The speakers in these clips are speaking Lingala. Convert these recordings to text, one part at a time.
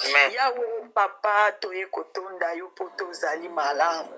Amen. Yawe Papa, toye kotonda yo mpo tozali malamu.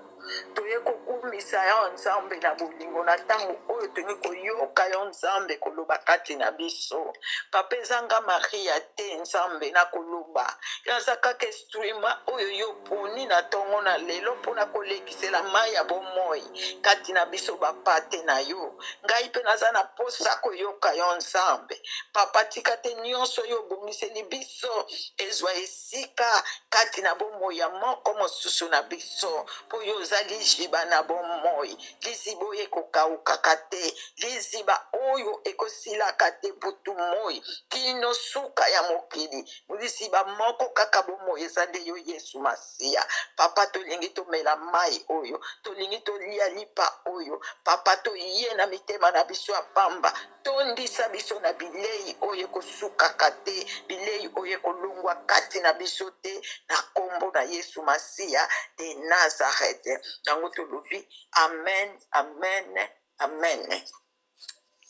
Toye kokumisa yo Nzambe na bolingo na ntango oyo tolingi koyoka yo Nzambe koloba kati na biso. Papa, ezanga Maria te Nzambe na koloba. Naza kaka instrument oyo yo poni na ntongo na lelo mpo na kolekisela mai ya bomoi kati na biso bapate na yo. Ngai mpe naza na posa koyoka yo Nzambe. Papa, tika te nyonso oyo obongiseli biso ezwa esika kati na bomoi ya moko mosusu na biso, mpo yo oza liziba na bomoi, liziba oyo ekokaukaka te, liziba oyo ekosilaka te butu moi kino suka ya mokili, liziba moko kaka bomoi eza nde yo Yesu Masiya. Papa, tolingi tomela mai oyo, tolingi tolia lipa oyo. Papa, toye na mitema na biso ya pamba, tondisa biso na bilei oyo ekosukaka te, bilei oyo ekolongwa kati na biso te, na kombo na Yesu Masiya de Nazareth. Yango tolobi amen, amen, amen.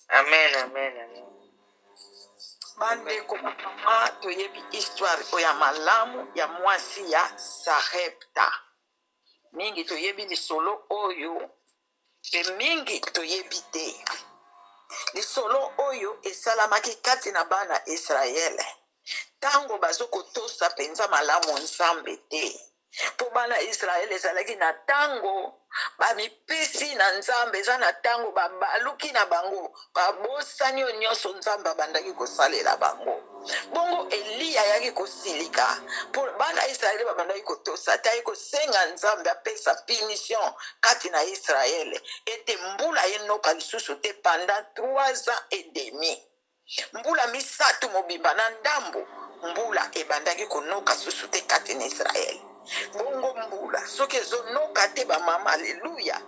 Amen, amen, amen. Bandeko bamama, toyebi histoire oyo ya malamu ya mwasi ya Sarepta. Mingi toyebi lisolo oyo mpe mingi toyebi te. Lisolo oyo esalamaki kati na bana Israele ntango bazokotosa mpenza malamu Nzambe te. Mpo bana Israele ezalaki na ntango bamipesi na Nzambe, eza na ntango babaluki na bango, babosani oyo nyonso Nzambe abandaki kosalela bango. Bongo Eliya ayaki kosilika mpo bana Israele babandaki kotosa te, ayaki kosenga Nzambe apesa punition kati na Israele ete mbula enoka lisusu te pendant 3 ans et demi. Mbula misato mobimba na ndambo, mbula ebandaki konoka susu te kati na Israele. Bongo mbula soki ezonoka te, bamama, aleluya,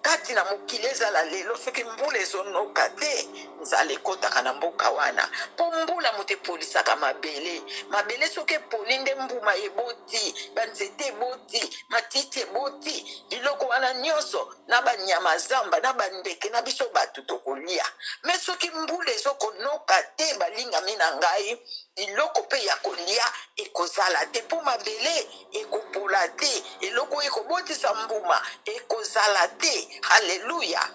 kati na mokili ezala lelo, soki mbula ezonoka te, nzala ekotaka na mboka wana. Mpo mbula moto epolisaka mabele, mabele soki epoli nde mbuma eboti, banzete eboti, matiti eboti, biloko wana nyonso na banyama zamba na bandeke na biso bato tokolia. Me soki mbula ezokonoka te, balingami na ngai, biloko mpe ya kolia ekozala te, mpo mabele ekopola te, eloko oyo ekobotisa mbuma ekozala te. Haleluya!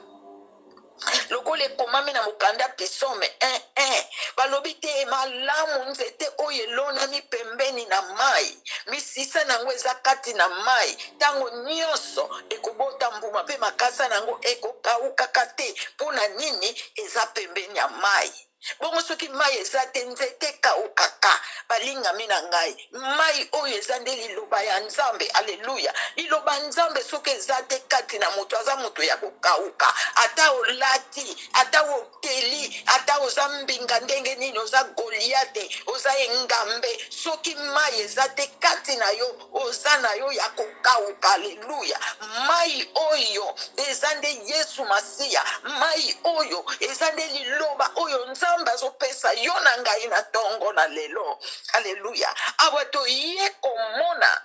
Lokola ekomami na mokanda Psaume 1:1, balobi te malamu nzete oyo elonami pembeni na mai, misisa na yango eza kati na mai, ntango nyonso ekobota mbuma mpe makasa na yango ekokaukaka te. Mpo na nini? Eza pembeni ya mai. Bongo soki mai eza te, nzete ekaukaka. Balingami na ngai, mai oyo eza nde liloba ya Nzambe. Aleluya! Liloba Nzambe soki eza te kati na moto, aza moto ya kokauka. Ata olati, ata oteli, ata oza mbinga ndenge nini, oza Goliate, oza engambe, soki mai eza te kati na yo, oza na yo ya kokauka. Aleluya! Mai oyo eza nde Yesu Masiya, mai oyo eza nde liloba oyo Nzambe azopesa yo na ngai na ntongo na lelo. Aleluya! Awa toye komona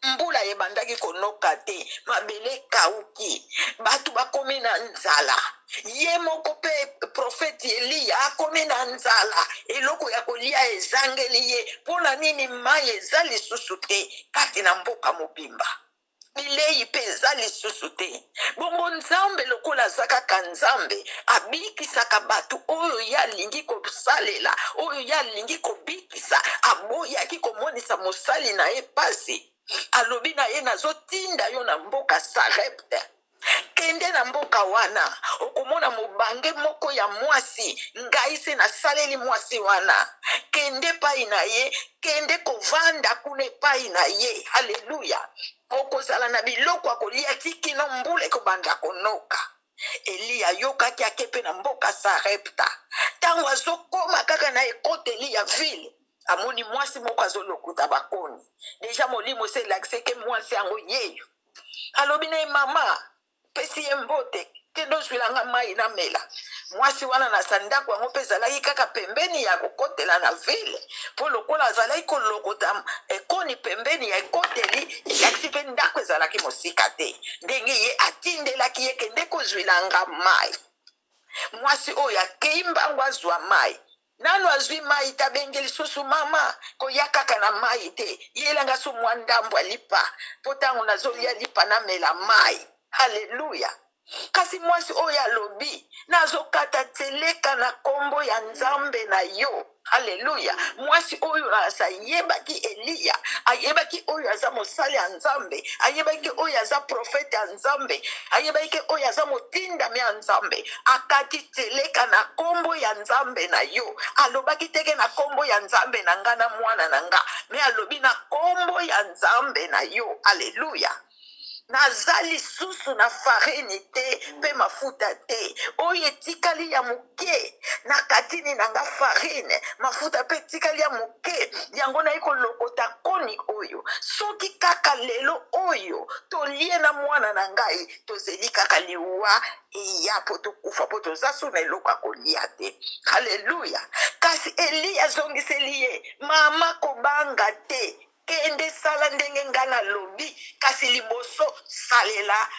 mbula ebandaki konoka te, mabele ekauki, bato bakomi na nzala. Ye moko mpe profeti Eliya akomi na nzala, eloko ya kolia ezangeli ye. Mpo na nini? Mai eza lisusu te kati na mboka mobimba, bilei mpe eza lisusu te. Bongo Nzambe, lokola aza kaka Nzambe, abikisaka bato oyo ye alingi kosalela, oyo ye alingi kobikisa. Aboyaki komonisa mosali na ye pasi, alobi na ye, nazotinda yo na mboka Sarepte, kende na mboka wana, okomona mobange moko ya mwasi, ngai se nasaleli mwasi wana, kende epai na ye, kende kovanda kuna epai na ye. Haleluya! Okozala na biloko ya kolia ti kino mbula ekobanda konoka. Eliya ayokaki, ake mpe na mboka Sarepta. Ntango azokoma kaka na ekoteli ya ville, amoni mwasi moko azolokuta bakoni. Deja molimo esi elakisi eke mwasi yango yeyo. Alobi na ye, mama, pesi ye mbote, kende ozwila nga mai namela. Mwasi wana na sa ndako yango mpe ezalaki kaka pembeni ya kokotela na ville, mpo lokola azalaki kolokota ekoni pembeni ya ekoteli, elakisi mpe ndako ezalaki mosika te. Ndenge ye atindelaki ye, kende kozwila nga mai. Mwasi oyo akei mbangu azwa mai. Nanu azwi mai te, abengi lisusu mama, koya kaka na mai te, yela nga so mwa ndambo ya lipa, mpo ntango nazolia lipa namela mai. Haleluya! Kasi mwasi oyo alobi, nazokata tseleka na kombo ya Nzambe na yo. Haleluya! Mwasi oyo ayebaki Eliya, ayebaki oyo aza mosali ya Nzambe, ayebaki oyo aza profete ya Nzambe, ayebaki oyo aza motindami ya Nzambe. Akati tseleka na kombo ya Nzambe na yo. Alobaki teke na kombo ya Nzambe na nga na mwana na nga, me alobi na kombo ya Nzambe na yo. Haleluya! Naza lisusu na farini te mpe mafuta te, oyo etikali ya moke na katini na nga farine, mafuta mpe etikali ya moke, yango naye kolokota koni oyo. Soki kaka lelo oyo tolie na mwana na ngai, tozeli kaka liwa eya mpo tokufa, mpo toza so na eloko ya kolia te. Haleluya! Kasi Eliya azongiseli ye, mama, kobanga te, Kende sala ndenge ngai nalobi, kasi liboso salela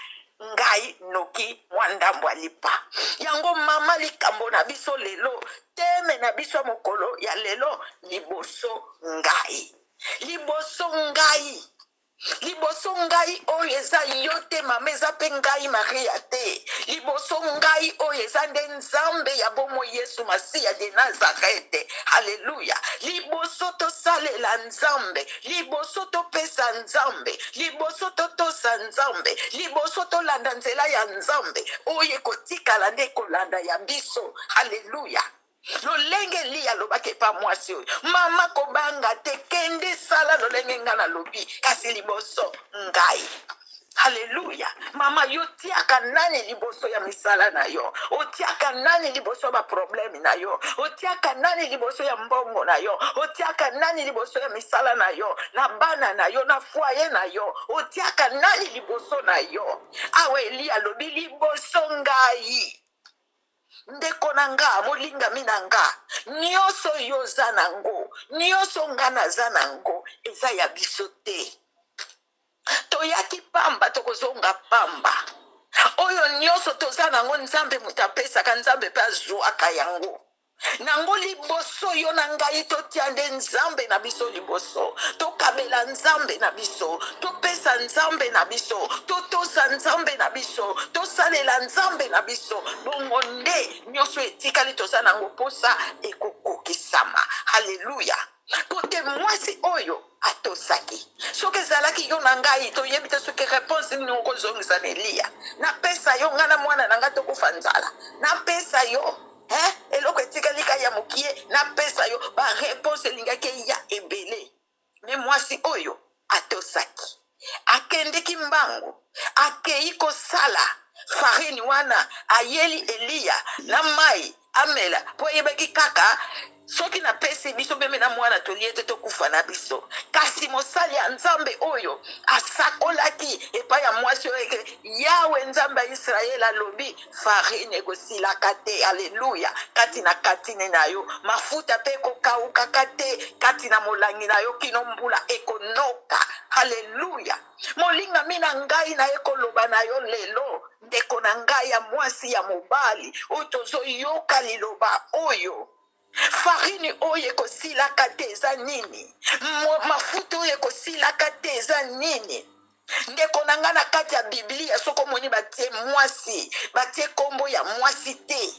ngai noki mwa ndambo ya lipa. Yango mama, likambo na biso lelo, teme na biso ya mokolo ya lelo, liboso ngai, liboso ngai, liboso ngai oyo eza yo te mama, eza mpe ngai Maria te. Liboso ngai oyo eza nde Nzambe ya bomoi Yesu Masiya de Nazarete. Haleluya! Liboso tosalela Nzambe, liboso topesa Nzambe, liboso totosa Nzambe, liboso tolanda nzela ya Nzambe, oyo ekotikala nde kolanda ya biso. Haleluya! Lolenge Eliya alobaki epa mwasi oyo, mama, kobanga te, kende sala lolenge ngai nalobi, kasi liboso ngai. Haleluya! Mama, yo tiaka nani liboso ya misala na yo? Otiaka nani liboso ya baprobleme na yo? Otiaka nani liboso ya mbongo na yo? Otiaka nani liboso ya misala na yo, na bana na yo, na foyer na yo? Otiaka nani liboso na yo? Awa Eliya alobi liboso ngai. Ndeko na nga, molingami na nga, nyonso yo oza nango, nyonso nga naza nango, eza ya biso te. Toyaki pamba, tokozonga pamba. Oyo nyonso toza nango, Nzambe moto apesaka, Nzambe mpe azwaka yango. Nango liboso yo na ngai totia nde Nzambe na biso liboso, tokabela Nzambe na biso, topesa Nzambe na biso, totosa Nzambe na biso, tosalela Nzambe na biso, bongo nde nyonso etikali toza nango mposa ekokokisama. Haleluya! Mpo te mwasi oyo atosaki. Soki ezalaki yo na ngai, toyebi te soki reponse nini okozongisa na Eliya. Napesa yo ngai na mwana na ngai tokufa nzala, napesa yo eh, eloko etikali ka ya mokie, napesa yo. Ba reponse elingaki eya ebele. Me mwasi oyo atosaki, akendeki mbangu, akei kosala farini wana, ayeli Eliya na mai amela, mpo ayebaki kaka soki napesi biso meme na mwana tolie te, tokufa na biso. Kasi mosali ya Nzambe oyo asakolaki epai ya mwasi oyo eke, Yawe Nzambe ya Israele alobi, farine ekosilaka te, aleluya, kati na katini na yo, mafuta mpe ekokaukaka te kati na molangi na yo kino mbula ekonoka. Aleluya! Molingami na ngai, naye koloba na yo lelo, ndeko na ngai ya mwasi, ya mobali, oyo tozoyoka liloba oyo, farini oyo ekosilaka te eza nini? Mafuta oyo ekosilaka te eza nini? Ndeko na ngai, na kati ya Biblia, soki omoni batie mwasi, batie kombo ya mwasi te,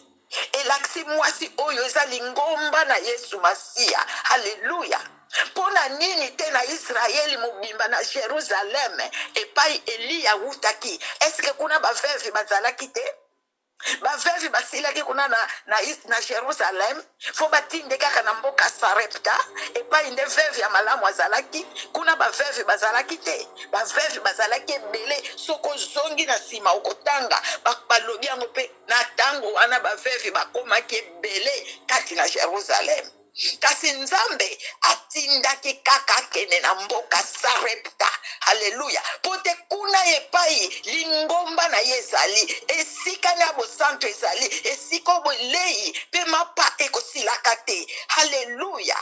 elakisi mwasi oyo eza lingomba na Yesu Masiya. Haleluya! Mpo na nini te na Israeli mobimba, na Jerusalem epai Eliya awutaki, eske kuna baveve bazalaki te? Baveve basilaki kuna na Jerusalem, fo batinde kaka na mboka Sarepta epai nde veve ya malamu azalaki. Kuna baveve bazalaki te, baveve bazalaki ebele. Soki ozongi na nsima okotanga balobi yango mpe na ntango wana baveve bakomaki ebele kati na Jerusalem. Kasi Nzambe atindaki kaka akende na mboka Sarepta. Haleluya! Mpo te kuna epai lingomba na ye ezali, esika na bosantu ezali, esika oyo bolei mpe mapa ekosilaka te. Haleluya!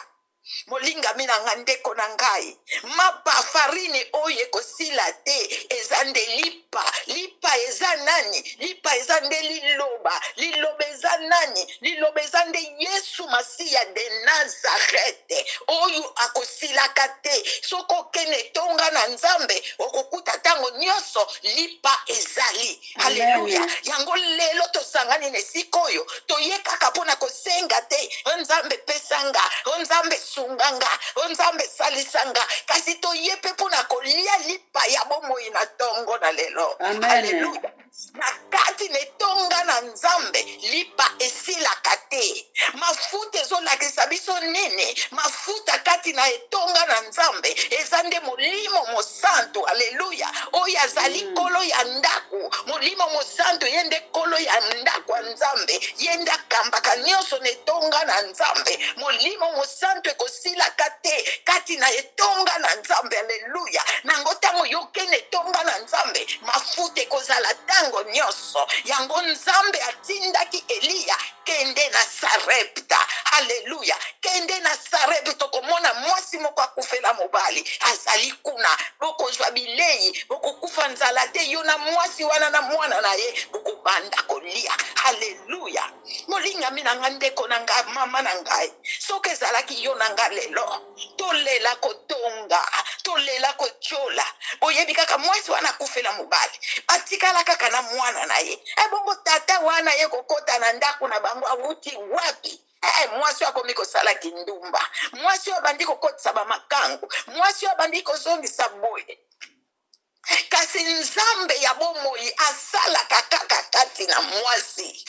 Molingami na ngai, ndeko na ngai, mapa farine oyo ekosila te eza nde lipa. Lipa eza nani? Lipa eza nde liloba. Liloba eza nani? Liloba eza nde Yesu Masiya de Nazarete oyo akosilaka te. Soki okende etonga na Nzambe, okokuta ntango nyonso lipa ezali. Aleluya. Yango lelo tosangani na esika oyo, toye kaka mpo na kosenga te, o Nzambe pesa nga, o Nzambe sunga nga, o Nzambe salisa nga, kasi toye mpe mpo na kolia lipa ya bomoi na ntongo na lelo. Aleluya. Na kati na etonga na Nzambe lipa esilaka te. Mafuta ezolakisa biso nini? Mafuta kati na etonga na Nzambe eza nde Molimo Mosantu. Aleluya! Oyo azali nkolo ya ndako. Molimo Mosantu ye nde nkolo ya ndako ya Nzambe, ye nde akambaka nyonso na etonga na Nzambe. Molimo Mosantu ekosilaka te kati na etonga na Nzambe. Aleluya! Nango ntango yo okende etonga na Nzambe, mafuta ekozala ntango nyonso. Yango Nzambe atindaki Eliya, kende na Sarepta. Aleluya! Kende na Sarepta, okomona mwasi moko akufela mobali, azali kuna. Bokozwa bilei, bokokufa nzala te, yo na mwasi wana na mwana na ye, bokobanda kolia. Aleluya! Molingami na ngai, ndeko na ngai, mama na ngai, soki ezalaki yo na ngai lelo, tolela kotonga, tolela kotyola. Boyebi kaka mwasi wana akufela mobali, atikala kaka na mwana na ye. Ebongo tata wana ye kokota na ndako na bango awuti wapi? Mwasi oyo akomi kosala kindumba, mwasi oyo abandi kokotisa bamakangu, mwasi oyo abandi kozongisa boye. Kasi Nzambe ya bomoi asalaka kaka kati na mwasi,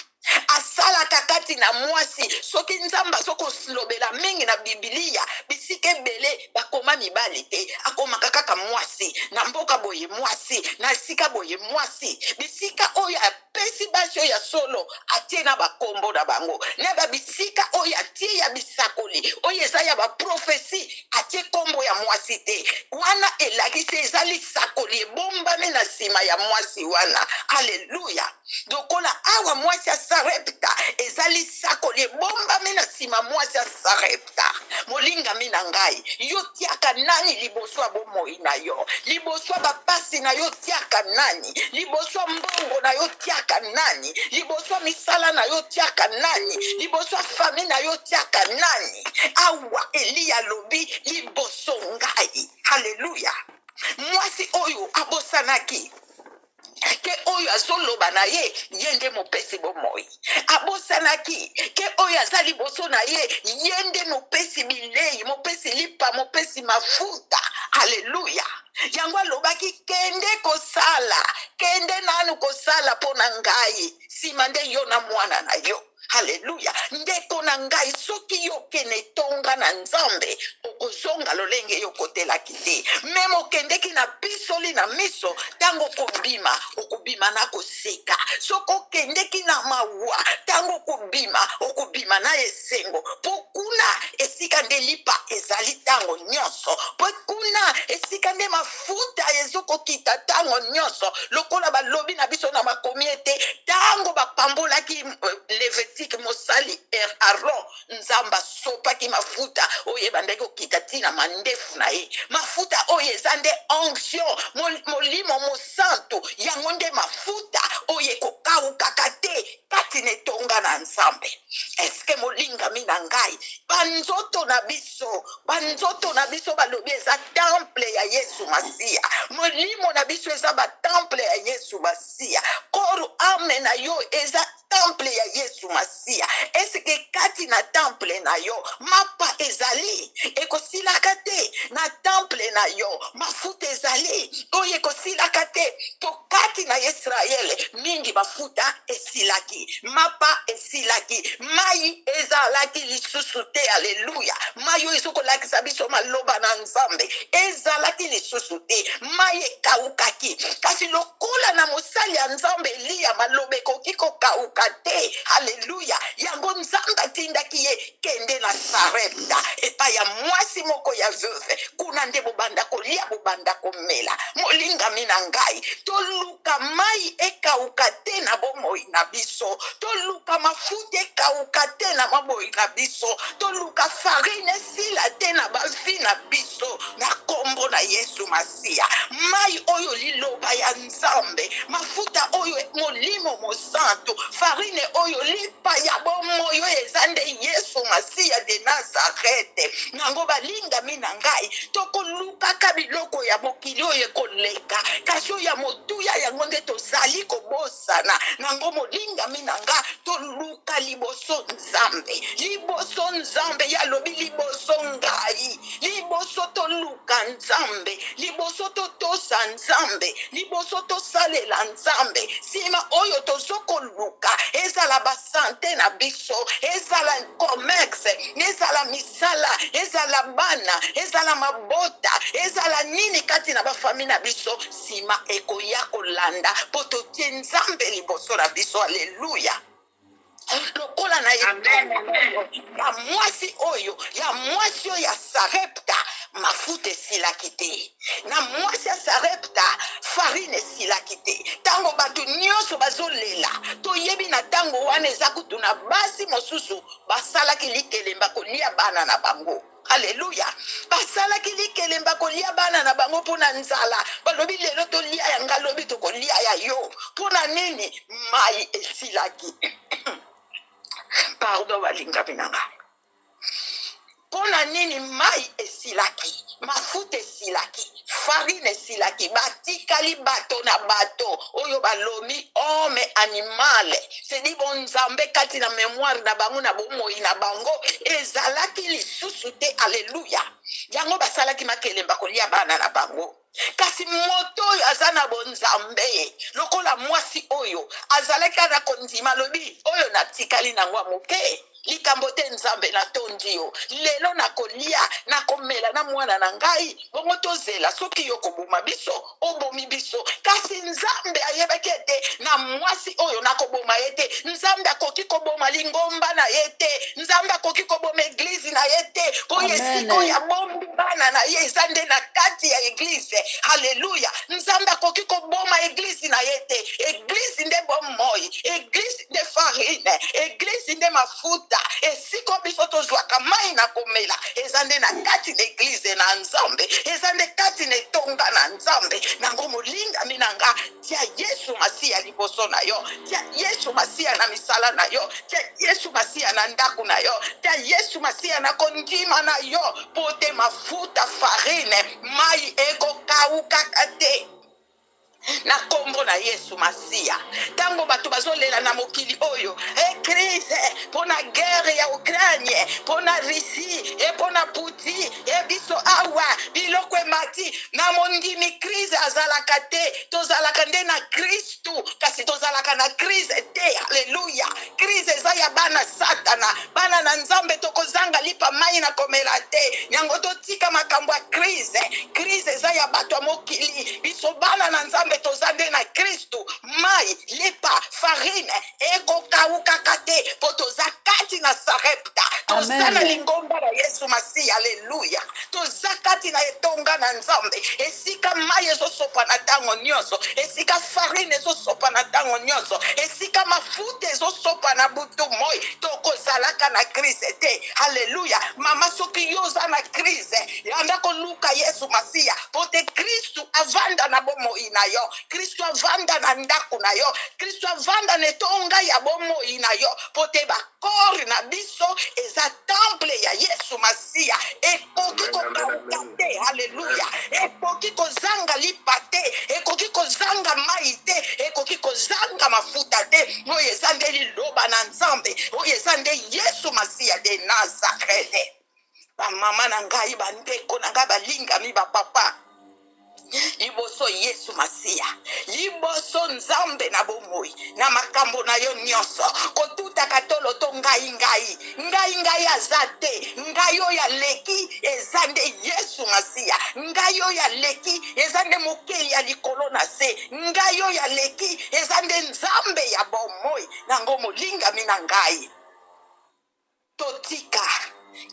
asalaka kati na mwasi. Soki Nzambe azokolobela mingi na Biblia, bisika ebele bakoma mibali te, akomaka kaka mwasi. Na mboka boye mwasi, na esika boye mwasi, bisika oyo apesi basi oyo ya solo atie na bakombo na bango, na babisika oyo atie ya bisakoli oyo eza ya baprofesi atie kombo ya mwasi te. Wana elakisi eza lisakoli ebombami na nsima ya mwasi wana. Aleluya! Lokola awa mwasi ya Sarepta, eza lisakoli ebombami na nsima mwasi ya Sarepta. Molingami na ngai, yo tiaka nani liboso ya bomoi na yo? Liboso ya bapasi na yo tiaka nani? Liboso ya mbongo na yo tiaka nani? Liboso ya misala na yo tiaka nani? Liboso ya fami na yo tiaka nani? Awa Eliya alobi liboso ngai. Haleluya! Mwasi oyo abosanaki ke oyo azoloba na ye, ye nde mopesi bomoi. Abosanaki ke oyo aza liboso na ye, ye nde mopesi bilei, mopesi lipa, mopesi mafuta. Aleluya! Yango alobaki, kende kosala, kende nanu kosala mpo na ngai, nsima nde yo na mwana na yo. Aleluya! Ndeko na ngai, soki yo okende etonga na Nzambe, okozonga lolenge yo okotelaki te. Meme okendeki na pisoli na miso, ntango okobima, okobima na koseka. Soki okendeki na mawa, ntango okobima, okobima na esengo. Mpo kuna esika nde lipa ezali ntango nyonso, mpo kuna esika nde mafuta ezokokita ntango nyonso, lokola balobi na biso na makomi ete ntango bapambolaki Levetike mosali Aaron, Nzambe asopaki mafuta oyo ebandaki kokita ntina mandefu na ye. Mafuta oyo eza nde onction, Molimo Mosantu, yango nde mafuta oyo ekokawukaka te kati na etonga na Nzambe. Eske molingami na ngai, banzoto na biso, banzoto na biso balobi eza temple ya Yesu Masiya, molimo na biso eza batemple ya Yesu Masiya, koro ame na yo eza temple ya Yesu Masiya. Eske kati na temple na yo mapa ezali ekosilaka te? Na temple na yo mafuta ezali oyo ekosilaka te? Po kati na Yisraele mingi mafuta esilaki, mapa esilaki, mai ezalaki lisusu te. Aleluya! Mai oyo ezokolakisa biso maloba na Nzambe ezalaki lisusu te, mai ekaukaki. Kasi lokola na mosali ya Nzambe Eliya, maloba ekoki kokauka te. Aleluya! Yango Nzambe atindaki ye, kende na Sarepta epai ya mwasi moko ya veuve, kuna nde bobanda kolia, bobanda komela. Molingami na ngai, toluka. Toluka mai ekauka te na bomoi na biso. Toluka mafuta ekauka te na bomoi na biso. Toluka farine esila te na bavi na biso na kombo na Yesu Masiya. Mai oyo liloba ya Nzambe, mafuta oyo Molimo Mosantu, farine oyo lipa ya bomoi oyo eza nde Yesu Masiya de Nazarete. Nango balingami na ngai, tokolukaka biloko ya mokili oyo ekoleka, kasi oyo ya motuya yango nde tozali kobosana. Nango molingami na nga, toluka liboso Nzambe, liboso Nzambe, ye alobi liboso ngai, liboso toluka Nzambe, liboso totosa Nzambe, liboso tosalela Nzambe, nsima oyo tozokoluka ezala basante na biso, ezala commerce, ezala misala, ezala bana, ezala mabota, ezala nini kati na bafami na biso, nsima ekoya kolanda mpo totie Nzambe liboso na biso. Aleluya! Lokola na Amen, amen. ya mwasi oyo, ya mwasi oyo ya Sarepta, mafuta esilaki te. Na mwasi ya Sarepta, farine esilaki te. Ntango bato nyonso bazolela, toyebi na ntango wana eza kutu na basi mosusu basalaki likelemba kolia bana na bango. Aleluya! Basalaki likelemba kolia bana na bango mpo na nzala. Balobi lelo tolia ya nga, lobi tokolia ya yo. Mpo na nini? Mai esilaki. Pardon, balingami na ngai. Mpo na nini mai esilaki, mafuta esilaki, farine esilaki? Batikali bato na bato oyo balomi homme animal, sedi bonzambe kati na memoire na bango, na bomoi na bango ezalaki lisusu te. Aleluya! Yango basalaki makelemba kolia bana na bango. Kasi moto oyo aza na bonzambe, lokola mwasi oyo azalaki kaka na kondima, alobi oyo natikali nango ya moke, likambo te, Nzambe natondi yo, lelo nakolia, nakomela na mwana na ngai, bongo tozela soki yo koboma biso, obomi biso. Kasi Nzambe ayebaki ete na mwasi oyo nakoboma ye te. Nzambe akoki koboma lingomba na ye te, Nzambe akoki koboma eglize na ye te, po Amen. esika oyo abombi bana na ye eza nde na kati ya eglize. Aleluya! Nzambe akoki koboma eglize na ye te. Eglize nde bomoi, eglize nde farine, eglize nde mafuta. Esika oyo biso tozwaka mai na komela eza nde na kati na eglize na Nzambe, eza nde kati na etonga na Nzambe. Nango molingami na nga, tia Yesu Masiya liboso na yo, tia Yesu Masiya na misala na yo, tia Yesu Masiya na ndako na yo, tia Yesu Masiya na kondima na yo, po te mafuta, farine, mai ekokawukaka te na kombo na Yesu Masiya. Ntango bato bazolela na mokili oyo, e crise mpo na guerre ya Ukraine, mpo na Russie, e mpo na Putin, e biso awa biloko emati, na mondimi crise azalaka te. Tozalaka nde na Kristu, kasi tozalaka na crise te. Aleluya! Crise eza ya bana Satana, bana na Nzambe tokozanga lipa mai na komela te. Yango totika makambo ya crise. Crise eza ya bato ya mokili, biso bana na Nzambe toza nde na Kristu. Mai, lipa, farine ekokawukaka te, po toza kati na Sarepta, toza na Amen. lingomba na Yesu Masiya. Aleluya! Toza kati na etonga na Nzambe, esika mai ezosopa na ntango nyonso, esika farine ezosopa na ntango nyonso, esika mafuta ezosopa na butu moi. Tokozalaka na crise te. Aleluya! Mama, soki yo oza na crise, yanda koluka Yesu Masiya, po te Kristu avanda na bomoi na yo, Kristu avanda na ndako na yo, Kristu avanda na etonga ya bomoi na yo, po te bakore na biso eza temple ya Yesu Masiya, ekoki Amen, amen, kokauka amen. te. Aleluya! Ekoki kozanga lipa te, ekoki kozanga mai te, ekoki kozanga mafuta te. Oyo eza nde liloba na Nzambe, oyo eza nde Yesu Masiya de Nazarete. Bamama na ngai, bandeko na ngai, balingami bapapa, liboso Yesu Masiya, liboso Nzambe na bomoi na makambo na yo nyonso, kotutaka tolo to ngai ngai ngai ngai aza te. Ngai oyo aleki eza nde Yesu Masiya, ngai oyo aleki eza nde mokeli ya likolo na se, ngai oyo aleki eza nde Nzambe ya bomoi. Nango molingami na ngai, totika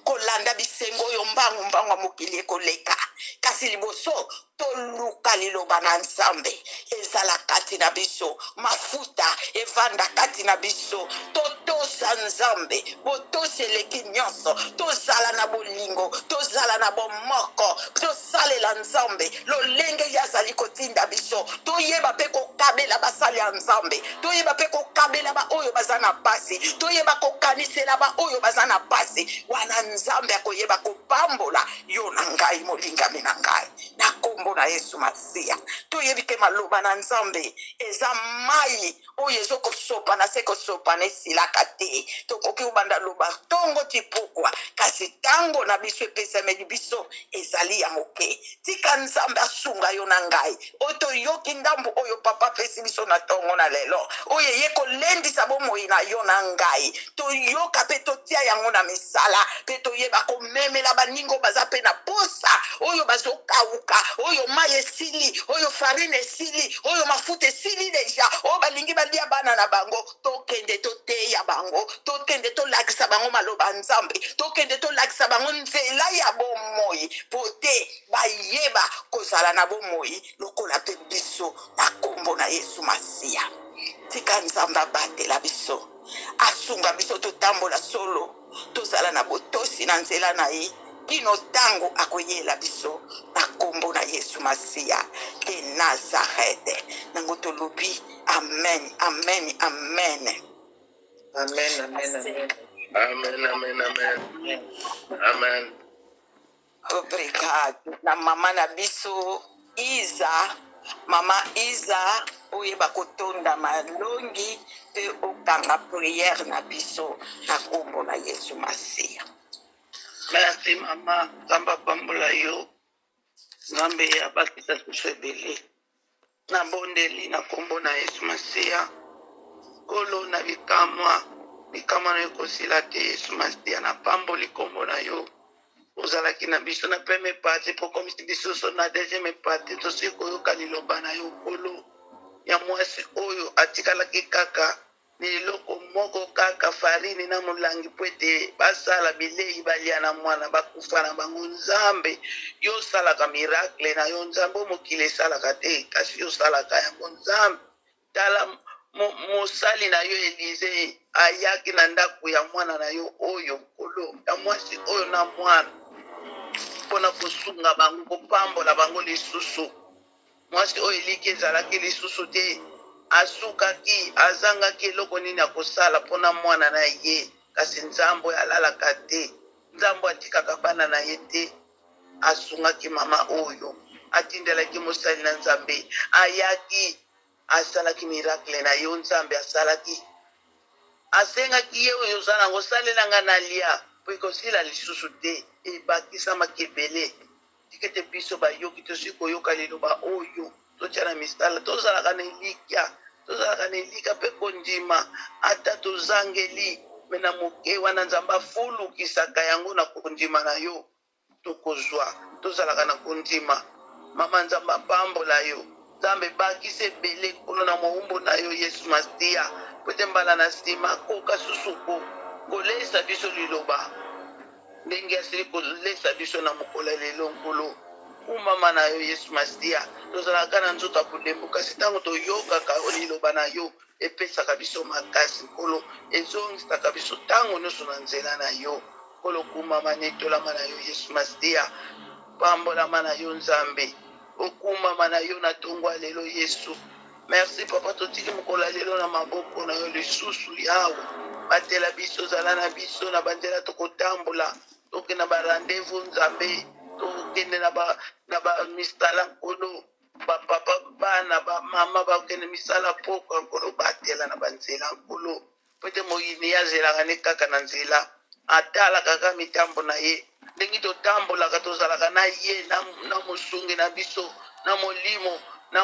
kolanda bisengo oyo mbangu mbangu ya mokili ekoleka, kasi liboso Toluka liloba na Nzambe ezala kati na biso, mafuta evanda kati na biso. Totosa Nzambe, botosi eleki nyonso. Tozala na bolingo, tozala na bomoko, tosalela Nzambe lolenge ye azali kotinda biso. Toyeba mpe kokabela basali ya Nzambe, toyeba mpe kokabela baoyo baza na pasi, toyeba kokanisela baoyo baza na pasi. Wana Nzambe akoyeba kopambola yo na ngai, molingami na ngai, na nkombo na Yesu Masiya. Toyebi ke maloba na Nzambe eza mai oyo ezokosopana se kosopana, esilaka te. Tokoki kobanda loba ntongo ti pokwa, kasi ntango na biso epesameli biso ezali ya moke. Tika Nzambe asunga yo na ngai oyo toyoki ndambo oyo papa apesi biso na ntongo na lelo, oyo eye kolendisa bomoi na yo na ngai. Toyoka mpe totia yango na misala, mpe toyeba komemela baninga oyo baza mpe na posa, oyo bazokauka, oyo mai esili, oyo farine esili, oyo mafuta esili deja, oyo balingi balia bana na bango. Tokende toteya bango, tokende tolakisa bango maloba ya Nzambe, tokende tolakisa bango nzela ya bomoi, po te bayeba kozala na bomoi lokola mpe biso, na nkombo na Yesu Masiya. Tika Nzambe abatela biso, asunga biso totambola solo, tozala na botosi na nzela na ye kino ntango akoyela biso, na nkombo na Yesu Masiya de Nazareth. Nango tolobi amen, amen, amen. Amen, amen, amen. Amen, amen, amen. Amen. Obrigado na mama na biso Iza, mama Iza, oyeba kotonda malongi mpe okanga priere na biso na nkombo na Yesu Masiya. Merci mama, Nzambe apambola yo. Nzambe abakisa susu ebele. Nabondeli na nkombo na Yesu Masiya. Nkolo na bikamwa, bikamwa na yo ekosila te. Yesu Masiya, napamboli nkombo na yo. Ozalaki na biso na première partie, mpo okomisi biso so na deuxième partie. Tosili koyoka liloba na yo, Nkolo, ya mwasi oyo atikalaki kaka na eloko moko, kaka farine na molangi, mpo ete basala bilei balia na mwana, bakufa na bango. Nzambe, yo osalaka miracle na yo, Nzambe. Oyo mokili esalaka te, kasi yo osalaka yango, Nzambe. Tala mosali na yo Elize ayaki na ndako ya mwana na yo oyo, Nkolo, ya mwasi oyo na mwana, mpona kosunga bango, kopambola bango lisusu. Mwasi oyo eliki ezalaki lisusu te, asukaki, azangaki eloko nini akosala mpona mwana na ye. Kasi Nzambe oyo alalaka te, Nzambe atikaka bana na ye te, asungaki mama oyo, atindelaki mosali na Nzambe, ayaki, asalaki miracle na yo. Nzambe asalaki, asengaki ye: "Oyo oza nango, salela nga nalia, po ekosila lisusu te." Ebakisamaki ebele. Tika ete biso bayoki tosi koyoka liloba oyo, totia na misala. Tozalaka na elikya, tozalaka na elikya mpe kondima. Ata tozangeli me na moke wana, Nzambe afulukisaka yango. Na kondima na yo tokozwa. Tozalaka na kondima. Mama, Nzambe apambola yo. Nzambe bakisa ebele, Nkolo, na mowumbu na yo Yesu Masiya, po ete mbala na nsima koka susu kolesa biso liloba ndenge asili kolesa biso na mokolo ya lelo. Nkolo, kumama na yo Yesu Masiya. Tozalaka na nzoto ya bolembu, kasi ntango toyokaka liloba na yo, epesaka biso makasi, Nkolo, ezongisaka biso ntango nyonso na nzela na yo. Nkolo, kumama, netolama na yo Yesu Masiya. Pambolama na yo Nzambe, okumama na yo na ntongo ya lelo Yesu. Merci papa. Totiki mokolo ya lelo na maboko na yo lisusu. Yawe, batela biso, zala na biso na banzela tokotambola, tokende na barendez-vous, Nzambe, tokende na bamisala, Nkolo. Bapapa, bana, bamama bakende misala pokwa, Nkolo, batela na banzela, Nkolo, po ete moyini ye azelaka ne kaka na nzela, atalaka kaka mitambo na ye ndenge totambolaka. Tozalaka na ye na mosungi na biso na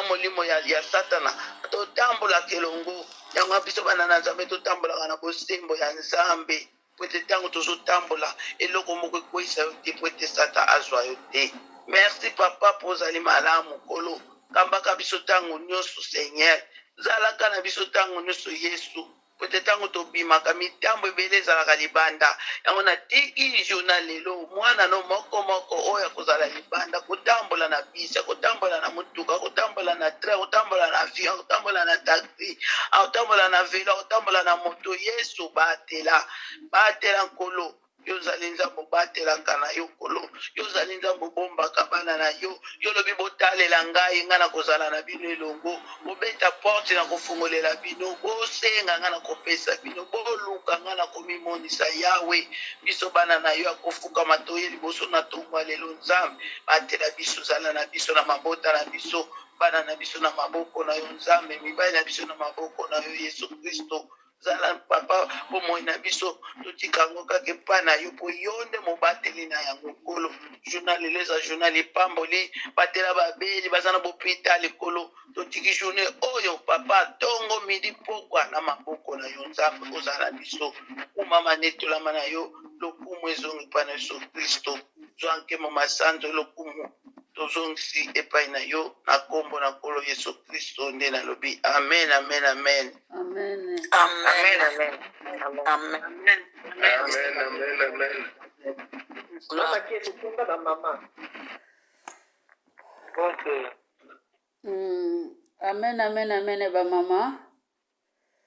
molimo ya Satana, totambolaka elongo. Yango biso bana na Nzambe totambolaka na bosembo ya Nzambe, po ete ntango tozotambola, eloko moko ekweyisa yo te, po ete Satan azwa yo te. Merci papa, mpo ozali malamu. Nkolo, kambaka biso ntango nyonso. Seigneur, zalaka na biso ntango nyonso Yesu, po ete ntango tobimaka, mitambo ebele ezalaka libanda. Yango natiki journal lelo, mwana no moko moko oyo akozala libanda, kotambola na bisi, akotambola. motuka, akotambola na train, akotambola na avion, akotambola na taxi, akotambola na velo, akotambola na moto. Yesu batela, batela Nkolo. Yo ozali Nzambe obatelaka na yo Nkolo, yo ozali Nzambe obombaka bana na yo. Yo olobi botalela ngai, ngai nakozala na bino elongo. Bobeta porte, nakofungolela bino. Bosenga ngai, nakopesa bino. Boluka ngai, nakomimonisa. Yawe, biso bana na yo ya kofukama toye liboso na tongo ya lelo. Nzambe, batela biso, zala na biso na mabota na biso, bana na biso na maboko na yo Nzambe, mibali na biso na maboko na yo Yesu Kristo. Zala papa, bomoi na biso totika yango kaka epai na yo, mpo yo nde mobateli na yango Nkolo. Journal lelo eza journal epamboli, batela babeli baza na bopitali Nkolo. Totiki journée oyo papa, tongo midi pokwa na maboko na yo Nzambe, ozala na biso. Kumama netolama na yo, lokumu ezongi epai na Yesu Kristo. Zwa nkembo masanzo lokumu tozongisi epai na yo na nkombo na Nkolo Yesu Kristo nde nalobi amen, amen, amen. Amen. Amen. Amen. Amen. Amen. Amen. Amen. Mama Kieto, tonga ba mama. Okay. Amen, amen, amen, ba mama.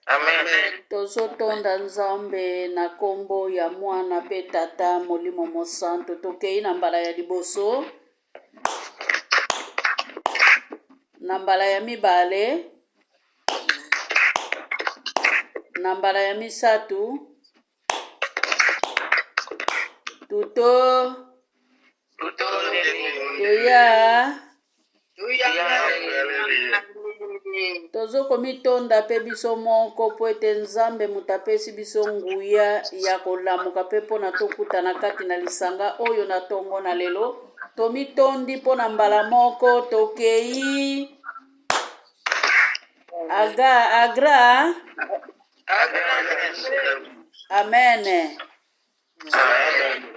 Amen. Tozotonda Nzambe na kombo ya Mwana pe Tata Molimo Mosantu. Tokei na mbala ya liboso, na mbala ya mibale, na mbala ya misato, tuto toya tozokomitonda mpe biso moko mpo ete Nzambe moto apesi biso nguya ya kolamuka mpe mpo na tokutana kati na lisanga oyo na tongo na lelo. Tomitondi mpo na mbala moko tokei aga agra. Amen. Amen.